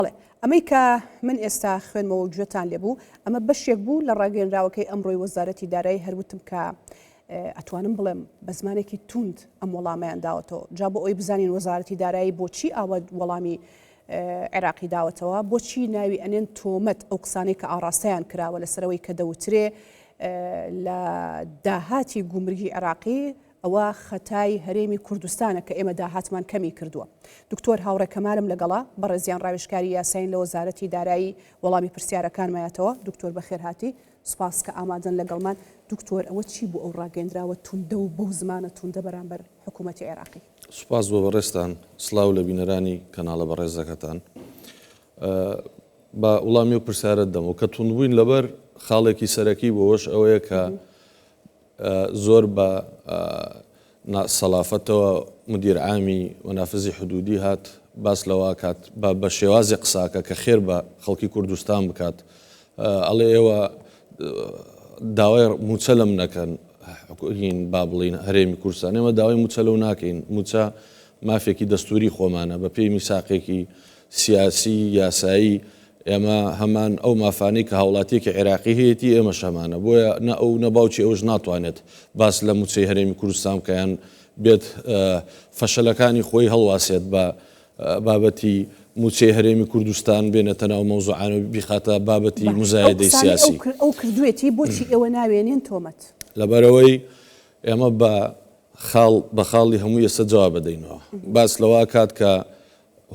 بەڵێ، ئەمەی کە من ئێستا خوێندمەوە و گوێتان لێ بوو، ئەمە بەشێک بوو لە ڕاگەیەنراوەکەی ئەمڕۆی وەزارەتی دارایی، هەر وتم کە ئەتوانم بڵێم بە زمانێکی توند ئەم وەڵامەیان داوەتەوە. جا بۆ ئەوەی بزانین وەزارەتی دارایی بۆچی ئاوا وەڵامی عێراقی داوەتەوە، بۆچی ناوی ئەنێن تۆمەت، ئەو قسانەی کە ئاڕاستەیان کراوە لەسەرەوەی کە دەوترێ لە داهاتی گومرگی عێراقی ئەوە خەتای هەرێمی کوردستانە کە ئێمە داهاتمان کەمی کردووە. دکتۆر هاوڕێ کەمالم لەگەڵە، بەڕێزیان ڕاوێژکاری یاسایین لە وەزارەتی دارایی وەڵامی پرسیارەکانمایەتەوە. دکتۆر بەخێرهاتی، سوپاس کە ئامادەن لەگەڵمان. دکتۆر ئەوە چی بوو ئەو ڕاگەیەندراوە توندە و بەو زمانە توندە بەرامبەر حکوومەتی عێراقی؟ سوپاس بۆ بەڕێزتان، سڵاو لە بینەرانی کەناڵە بەڕێزەکەتان. با وڵامی ئەو پرسیارەت دەمەوە کە توندبووین لەبەر خاڵێکی سەرەکی بۆ ئەوەش ئەوەیە کە زۆر بە نا سەلافەتەوە مدیر عامی مەنافزی حدودی هات باس لەوە ئەکات بە بە شێوازێ قساکە کە خێر بە خەڵکی کوردستان بکات ئەڵێ ئێوە داوای موچە لەم نەکەن هین با بڵین هەرێمی کوردستان ئێمە داوای موچە لەو ناکەین موچە مافێکی دەستوری خۆمانە بە پێی میساقێکی سیاسی یاسایی ئێمە هەمان ئەو مافانەی کە هاوڵاتیەکی عێراقی هەیەتی ئێمەش هەمانە، بۆیە نە ئەو نە باوکی ئەوش ناتوانێت باس لە موچەی هەرێمی کوردستان بکا یان بێت فەشەلەکانی خۆی هەڵواسێت بە بابەتی موچەی هەرێمی کوردستان بێنێتە ناو مەوزوعانە و بیخاتە بابەتی باشە ئەو موزایەدەی قسانەی ئەو سیاسی. ئەو کردوێتی بۆچی ئێوە ناوێنێن تۆمەت؟ لەبەرئەوەی ئێمە بە خاڵ بە خاڵی هەموو ئێستا جواب ئەدەینەوە. باس لەوە ئەکات کە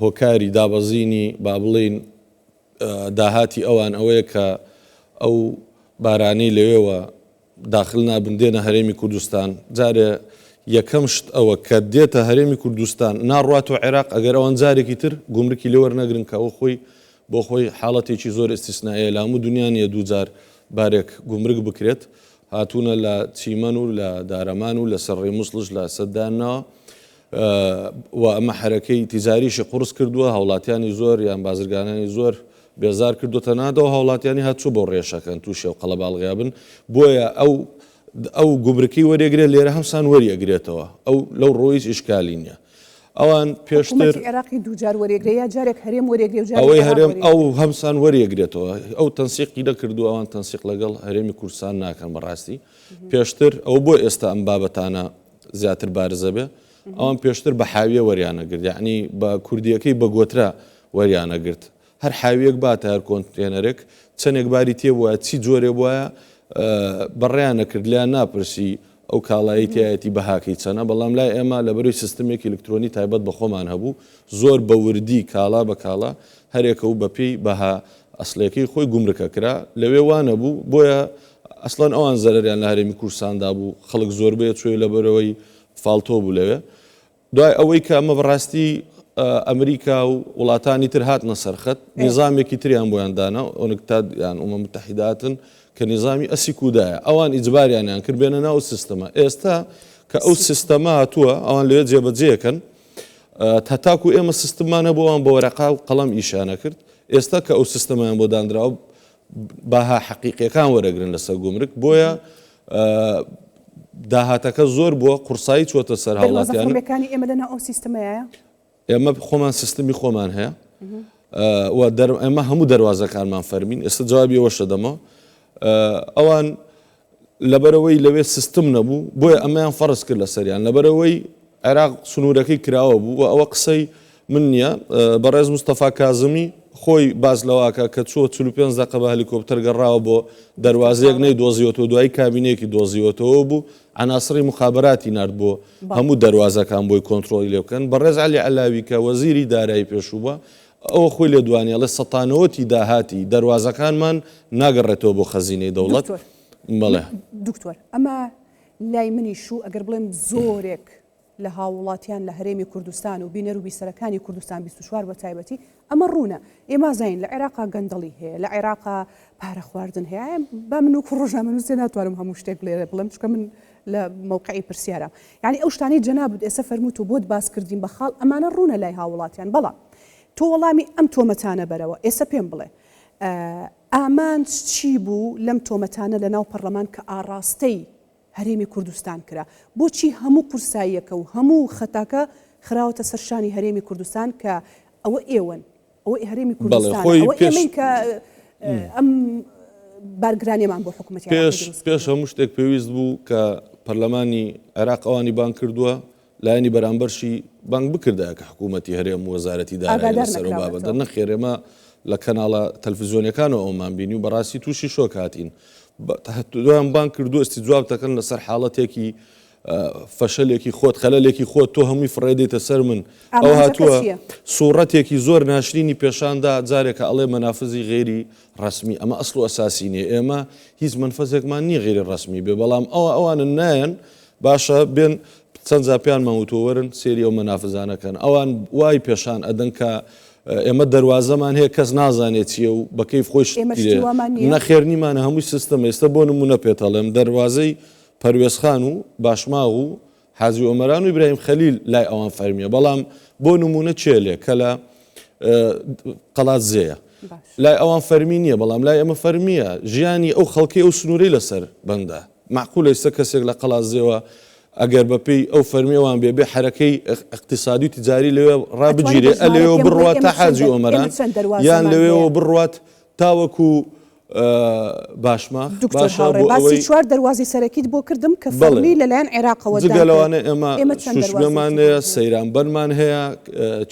هۆکاری دابەزینی با بڵێین داهاتی ئەوان ئەوەیە کە ئەو بارانەی لەوێوە داخل نابن دێنە هەرێمی کوردستان جارێ یەکەم شت ئەوە کە دێتە هەرێمی کوردستان ناڕواتەوە عێراق ئەگەر ئەوان جارێکی تر گومرکی لێ وەرنەگرن کە ئەوە خۆی بۆ خۆی حاڵەتێکی زۆر ئیستیسنائیە لە هەموو دنیا نییە دووجار بارێک گومرگ بکرێت هاتوونە لە چیمەن و لە دارەمان و لەسەر ڕێی موسڵش لە سەددانەوە و ئەمە حەرەکەی تیجاریشی قوڕس کردووە، هاوڵاتیانی زۆر یان بازرگانانی زۆر بێزار کردووە، تەنانەت ئەو هاوڵاتیانی هاتووە بۆ ڕێشەکەن تووشی ئەو قەڵەباڵغیا بن، بۆیە ئەو ئەو گومرکەی وەریەگرێت لێرە هەمسان وەریەگرێتەوە، ئەو لەو ڕووە هیچ ئیشکالی نییە. ئەوان پێشتر. حکوومەتی عێراقی دووجار وەریەگرێ یا جارێک هەرێم وەریەگرێ و جارێک ئەوەی عێراق هەرێم ئەو وەریەگرێ؟ هەمسان وەریەگرێتەوە، ئەو تەنسیقی نەکردووە، ئەوان تەنسیق لەگەڵ هەرێمی کوردستان ناکەن بەڕاستی. پێشتر ئەوە بۆ ئێستا ئەم بابەتانە زیاتر بارزە بێ ئەوان پێشتر بە حاویە وەریانەگرت یعنی بە کوردیەکەی بە گۆترا وەریانەگرت هەر حاویەک باتە هەر کۆنتێنەرێک چەندێک باری تێ بووە چی جۆرێ بووە بەڕێیان نەکرد لیان ناپرسی ئەو کاڵایی تایەتی بەهاکەی چەنە بەڵام لای ئێمە لە بەروی سیستمێکی ئەلکترۆنی تایبەت بە خۆمان هەبوو زۆر بە وردی کاڵا بە کاڵا هەرێکە و بەپێی بەها ئەسڵیەکەی خۆی گومرکە کرا لەوێ وا نەبوو بۆیە ئەسڵەن ئەوان زەرەریان لە هەرێمی کوردستان دابوو خەڵک زۆربەیە چۆی لەبەرەوەی فاڵتۆ بوو لەوێ دوای ئەوەی کە ئەمە بەڕاستی ئەمریکا و وڵاتانی تر هاتنە سەرخەت نیزامێکی تریان بۆیان دانا ئۆنکتاد یان ئومە متحیداتن کە نیزامی ئەسیکودایە ئەوان ئیجباریانیان کرد بێنە ناو سیستەمە ئێستا کە ئەو سیستەمە هاتووە ئەوان لەوێ جێبەجێکەن هەتاکو ئێمە سیستممان هەبوو ئەوان بە وەرەقا و قەڵەم ئیشیان ئەکرد ئێستا کە ئەو سیستەمەیان بۆ دانراوە بەها حەقیقیەکان وەرەگرن لەسەر گومرک بۆیە داهاتەکە زۆر بووە قورسایی چووەتە سەر دەروازە هاوڵاتیان فەرمیەکانی ئێمە لەناو ئەو سیستمەیە؟ ئێمە خۆمان سیستمی خۆمان هەیە و ئێمە هەموو دەروازەکانمان فەرمین ئێستا جوابی ئەوەشە دەمەوە ئەوان لەبەرئەوەی لەوێ سیستم نەبوو، بۆیە ئەمەیان فەرز کرد لەسەریان، لەبەرئەوەی عێراق سنوورەکەی کراوە بوو و ئەوە قسەی من نییە، بەڕێز مستەفا کازمی خۆی باس لەوە ئەکا کە چووە 45 دەقە بە هەلیکۆپتەر گەڕاوە بۆ دەروازەیەک نەیدۆزیوەتەوە، دوایی کابینەیەکی دۆزیوەتەوە بوو، عەناسڕی موخابەراتی نارد بۆ هەموو دەروازەکان بۆی کۆنترۆڵی لێ بکەن، بەڕێز عەلی عەلاوی کە وەزیری دارایی پێشوو بووە ئەوە خۆی لێدوانی ئەڵێ سەتانەوەتی داهاتی دەروازەکانمان ناگەڕێتەوە بۆ خەزینەی دەوڵەت. دکتۆر بەڵێ. دکتۆر ئەمە لای منیش و ئەگەر بڵێم زۆرێک لە هاووڵاتیان لە هەرێمی کوردستان و بینەر و بیسەرەکانی کوردستان 24 بە تایبەتی ئەمە ڕوونە ئێمە زانین لە عێراقا گەندەڵی هەیە لە عێراقا پارە خواردن هەیە با من وەکو ڕۆژنامەنووسێ ناتوانم هەموو شتێک لێرە بڵێم چونکە من لە مەوقعی پرسیارام یانی ئەو شتانەی جەنابت ئێستا فەرمووت و بۆت باس کردین بە خاڵ ئەمانە ڕوونە لای هاووڵاتیان بەڵام تۆ وەڵامی ئەم تۆمەتانە بەرەوە ئێستا پێم بڵێ ئامانج چی بوو لەم تۆمەتانە لە ناو پەڕلەمان کە ئاڕاستەی هەرێمی کوردستان کرا بۆچی هەموو قورساییەکە و هەموو خەتاکە خراوەتە سەر شانی هەرێمی کوردستان کە ئەوە ئێوەن؟ ئەوە هەرێمی کوردستانە، ئەوە ئێمەین کە ئەم بارگرانیەمان بۆ حکوومەتی پێش پێش هەموو شتێک پێویست بوو کە پەرلەمانی عێراق ئەوانی بانگ کردووە لایەنی بەرامبەرشی بانگ بکردایە کە حکوومەتی هەرێم و وەزارەتی دارایی لەسەر ئەو بابەتە نەخێر ئێمە لە کەناڵە تەلفزیۆنیەکانەوە ئەومان بینی و بەڕاستی تووشی شۆک هاتین دوایان بانگ کردو ئەستی جواب دەکەن لەسەر حاڵەتێکی فەشەلێکی خۆت خەلەلێکی خۆت تۆ هەمووی فڕێدەیتە سەر من ئەو هاتووە سوڕەتێکی زۆر ناشرینی پێشاندا جارێکە ئەڵێ مەنافزی غێری ڕسمی ئەمە ئەسڵ و ئەساسی نیە ئێمە هیچ مەنفەزێکمان نییە غێری ڕسمی بێ بەڵام ئەوە ئەوانە نایەن باشە بێن چەند جار پێیانمان وتووە وەرن سێری ئەو مەنافزانە کەن ئەوان وای پێشان ئەدەن کە ئێمە دەروازەمان هەیە کەس نازانێت چییە و بە کەیف خۆی ئێمە شتی وامان نییە؟ نەخێر نیمانە هەمووی سیستەمە ئێستا بۆ نمونە پێت ئەڵێم دەروازەی پەروێزخان و باشماغ و حاجی ئۆمەران و ئیبراهیم خەلیل لای ئەوان فەرمیە بەڵام بۆ نمونە چێلێ کە لە قەڵادزێیە لای ئەوان فەرمی نییە بەڵام لای ئێمە فەرمیە ژیانی ئەو خەڵکی ئەو سنوورەی لەسەر بەندە مەعقولە ئیستا کەسێک لە قەڵادزێوە ئەگەر بە پێی ئەو فەرمی ئەوان بێ بێ حەرەکەی ئیقتیسادی و تیجاری لەوێ ڕابگیرێ ئە لەوێوە بڕوات تا حاجی ئۆمەران یان لەوێوە بڕوات تاوەکو باشماخ دکتۆر هاوڕێ باسی چوار دەروازەی سەرەکیت بۆ کردم کە فەرمی لەلایەن عێراقەوە جگە لەوانە ئێمە شوشمەمان هەیە سەیرانبەرمان هەیە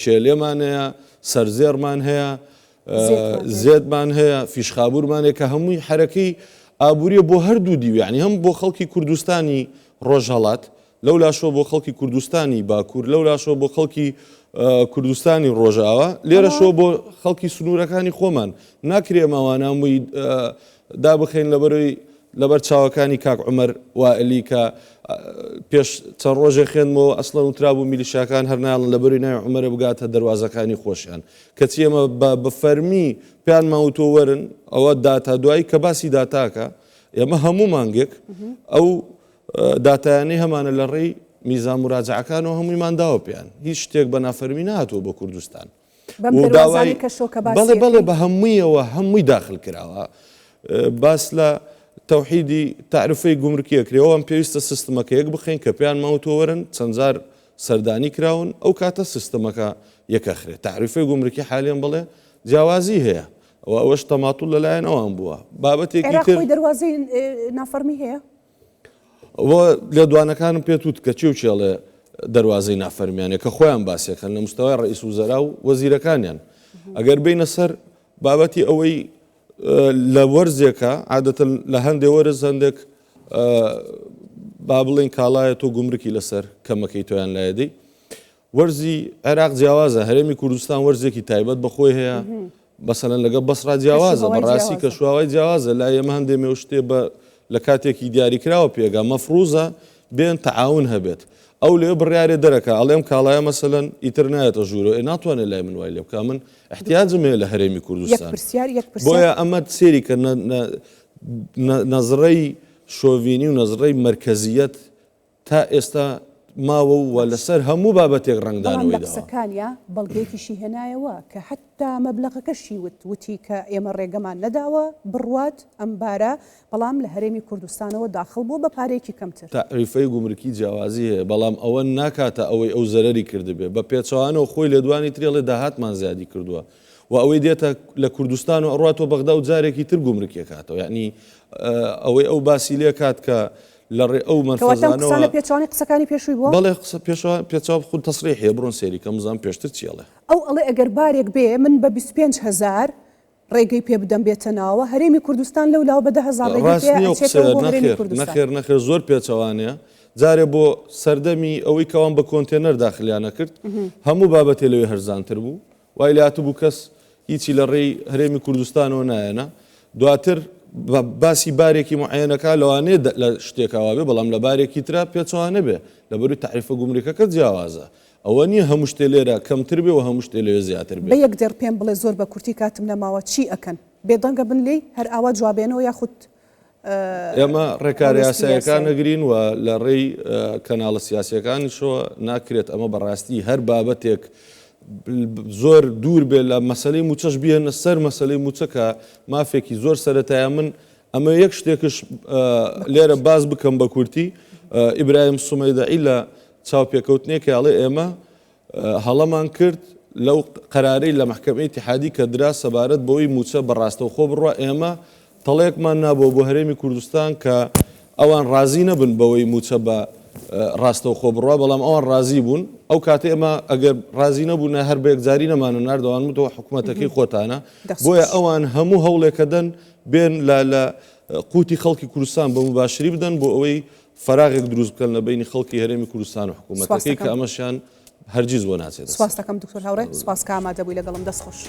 چێلێمان هەیە سەرزێڕمان هەیە زێدمان هەیە، فیشخابوورمان هەیە کە هەمووی حەرەکەی ئابووریە بۆ هەردوو دیو یانی هەم بۆ خەڵکی کوردستانی ڕۆژهەڵات لەو لاشەوە بۆ خەڵکی کوردستانی باکوور لەو لاشەوە بۆ خەڵکی کوردستانی ڕۆژاوا لێرەشەوە بۆ خەڵکی سنوورەکانی خۆمان ناکرێ ئەمەوانە هەمووی دابخەین لەبەرەوەی لەبەر چاوەکانی کاک عومەر وائلی کە پێش چەند ڕۆژێ خوێندمەوە ئەسڵەن وترابوو میلیشیاکان هەر نایەڵن لەبەری ناوی عومەرە بگاتە دەروازەکانی خۆشیان کەچی ئێمە بە بە فەرمی پێیانمان وتووە وەرن ئەوە داتا دوایی کە باسی داتاکە ئێمە هەموو مانگێک ئەو داتایانەی هەمانە لە ڕێی میزان مراجعەکانەوە هەموویمان داوە پێیان هیچ شتێک بە نافەرمی نهاتووە بۆ کوردستان بەم دەروازانەی کە شۆکە باسی بەڵێ بەڵێ بە هەموویەوە هەمووی داخل کراوە باس لە تەوحیدی تعرفەی گومرکی ئەکرێ ئەوان پێویستە سیستمەکە یەک بخەین کە پێیان ماوتووە وەرن چەند جار سەردانی کراون ئەو کاتە سیستمەکە یەکەخرێت تەعریفەی گومرکی حالیەن بڵێ جیاوازی هەیە و ئەوەش تەماتوڵ لەلایەن ئەوان بووە بابەتێکی عێراق خۆی دەروازەی نافەرمی هەیە؟ ئەوە لێدوانەکانم پێت وت کە چی و چێڵێ دەروازەی نافەرمیانە کە خۆیان باسیەکەن لە مستەوای ڕئیس وزەرا و وەزیرەکانیان ئەگەر بینە سەر بابەتی ئەوەی لە وەرزێکە عادەتەن لە هەندێ وەرز هەندێک با بڵێین کاڵایە تۆ گومرکی لەسەر کەمەکەی تۆیان لایەدەی وەرزی عێراق جیاوازە هەرێمی کوردستان وەرزێکی تایبەت بەخۆی هەیە بەسەلەن لەگەڵ بەسڕا جیاوازە بەڕاستی کەشوهوای جیاوازە لای ئێمە هەندێ مێو شتێ بە لە کاتێکی دیاریکراوە پێگا مەفروزە بێن تەعاون هەبێت ئەو لێ بڕیارێ دەرەکا ئەڵێ ئەم کاڵایە مەسەلەن ئیتر نایەتە ژوورەوە ئێ ناتوانێت لای من وای لێ بکا من احتیاجم هەیە لە هەرێمی کوردستان بۆیە ئەمە سێری کە نەزڕەی شۆڤینی و نەزڕەی مەرکەزیەت تا ئێستا ماوە و لەسەر هەموو بابەتێک ڕەنگدانەوەی داوە. بەڵام لە قسەکانیا بەڵگەیەکیشی هێنایەوە کە حەتتا مەبلەغەکەشی وت، وتی کە ئێمە ڕێگەمان نەداوە بڕوات ئەم بارە، بەڵام لە هەرێمی کوردستانەوە داخڵ بووە بە پارەیەکی کەمتر. تەعریفەی گومرکی جیاوازی هەیە، بەڵام ئەوە ناکاتە ئەوەی ئەو زەرەری کردبێ، بە پێچەوانەوە خۆی لێدوانی تری ئەڵێ داهاتمان زیادی کردووە و ئەوەی دێتە لە کوردستانەوە ئەڕواتەوە بەغدا و جارێکی تر گومرکی ئەکاتەوە، یەعنی ئەوەی ئەو باسی لێکات کە لە ڕێ ئەو کەواتە ئەم قسانە مەنفەزانەوە. پێچەوانەی قسەکانی پێشووی بووە؟ بەڵێ قسە پێشەوە پێچەوە خود تەسریحیە بڕۆن سەیری کەم بزانن پێشتر چی ئەڵێ. ئەو ئەڵێ ئەگەر بارێک بێ من بە 25 هەزار ڕێگەی پێ بدەم بێتە ناوە هەرێمی کوردستان لەو لاوە بە 10,000 ڕێگەی ڕاست پێ نیە ئەو ئەچێتەوە قسەیە بۆ هەرێمی نەخێر کوردستان. نەخێر نەخێر زۆر پێچەوانەیە جارێ بۆ سەردەمی ئەوەی کەوان بە کۆنتێنەر داخلیان ئەکرد هەموو بابەتێ لەوێ هەرزانتر بوو وای لێهاتبوو کەس هیچی لە ڕێی هەرێمی کوردستانەوە نایەنە دواتر باسی بارێکی معەیەنەکە لەوانەیە لە شتێکا وابێ بەڵام لە بارێکی ترا پێچەوانە بێ لەبەروی تەعریفە گومرکەکە جیاوازە ئەوە نییە هەموو شتێ لێرە کەمتر بێ و هەموو شتێ لەوێ زیاتر بێ. بە یەک دێڕ پێم بڵێ زۆر بە کورتی کاتم نەماوە چی ئەکەن؟ بێدەنگە بن لێی؟ هەر ئاوا جوابێنەوە یاخود ئێمە ڕێکارە یاساییەکان ئەگرین و لە ڕێی کەناڵە سیاسیەکانیشەوە ناکرێت ئەمە بەڕاستی هەر بابەتێک زۆر دوور بێ لە مەسلەی موچەش بێنە سەر مەسلەی موچە کە مافێکی زۆر سەتایە من ئەمە یەک شتێکش لێرە باز بکەم بە کورتی ئیبراهیم سومەیدەعی لە چاوپێکەوتنێک ئەڵێ ئێمە هەڵەمان کرد. لەو قەرارەی لە مەحکەمەی ئیتیحادی کە درا سەبارەت بەوەی مووچە بە ڕاستەوخۆ بڕوا ئێمە تەڵەیەکمان نابووە بۆ هەرێمی کوردستان کە ئەوان ڕازی نەبن بەوەی مووچە بە ڕاستەوخۆ بڕوا بەڵام ئەوان ڕازی بوون ئەو کاتەی ئێمە ئەگەر ڕازی نەبوونە هەر بە یەکجاری نەمانە نارد ئەوان وتەوە حکومەتەکەی خۆتانە بۆیە ئەوان هەموو هەوڵێکە دەن بێن لە لە قوتی خەڵکی کوردستان بە موباشری بدەن بۆ ئەوەی فەراغێک دروست بکەن لە بەینی خەڵکی هەرێمی کوردستان و حکوومەتەکەی کە ئەمەشیان هەرگیز بۆ ناچێتە سەر. سپاست دەکەم دکتۆر هاوڕێ، سپاس کە ئامادە بووی لەگەڵم، دەست خۆش.